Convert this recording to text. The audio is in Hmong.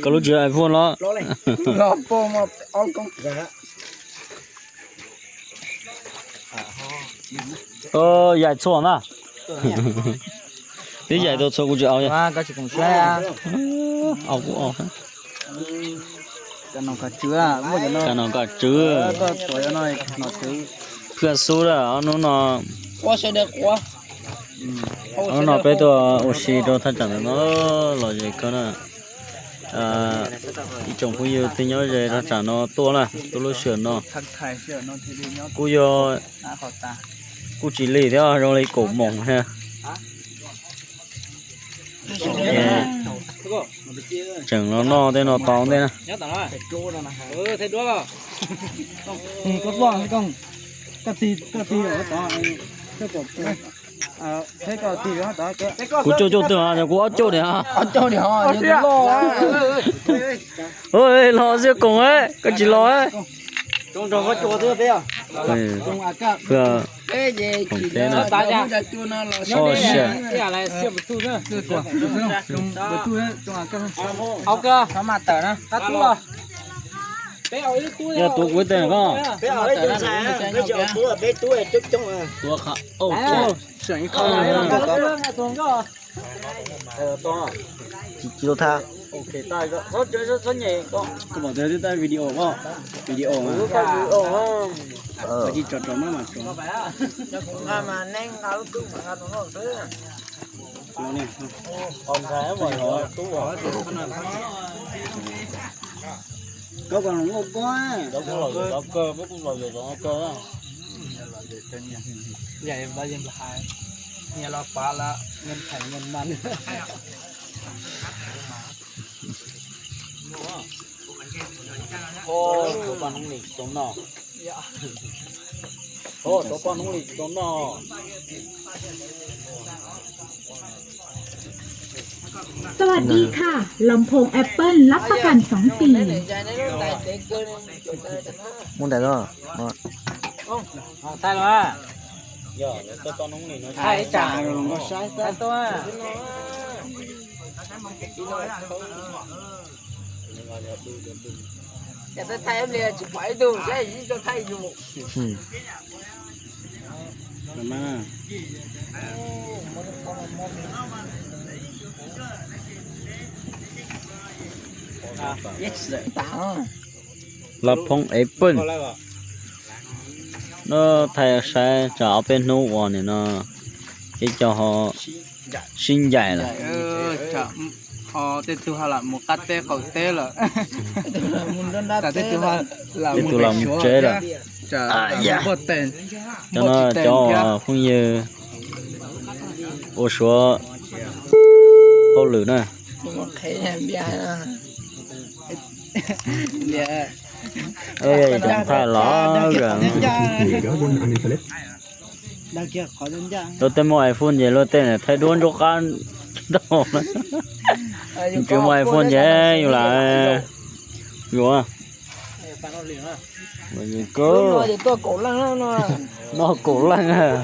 Koj lub tsis iPhone los? Yaim txhua na. Twb yaim tau txhua kuv tsis au. Au kuv au. Kav nom kav tswv. Phwj xub lawm ob hnub no. Ob hnub no peb tuaj ua si rau thaj tsam ntawm no los ze kawg na. Ib tsoom phooj ywg twg nyob ze thaj tsam no tuaj na, tuaj lub sij hawm no. Kuj yog, kuj tsis lig thiab, zoo li kaum moos thiab. Tseem los noj tej no tau ntej na. Kuv cuaj cuaj twg, kuv ob cuaj niam. Los xwb koom, koj tsis los. Yog tuav kuv ib teg koj. Tuav qhov. Tsis tau tha. Koj pom tias twb tau video koj, video mas. Tsis tso rau maj mam tso. Koj kom hluas nkauj koj.สวัสดีค่ะ ลำโพง Apple รับประกัน สอง ปี Muab ntais no. Thaij los. Thaij tau. Thaij tau li tsis pom ib tug saib tsis tau thaij yus. Lab phooj Apple no, thaij saib tsam ob peb hnub uas nim no ib co ho sib ncaim lawm. Ho tej tug ho lam mus qab teb qaum teb lawm. Tej tug lam mus tsev lawm. Cov no cov phooj ywg ua suav hauj lwm na. Thaij los, luag tej muaj iPhone ces luag tej thaij duab ntsuab qab tau. Tsis muaj iPhone ces yus lam yuav. Noj kaum leej.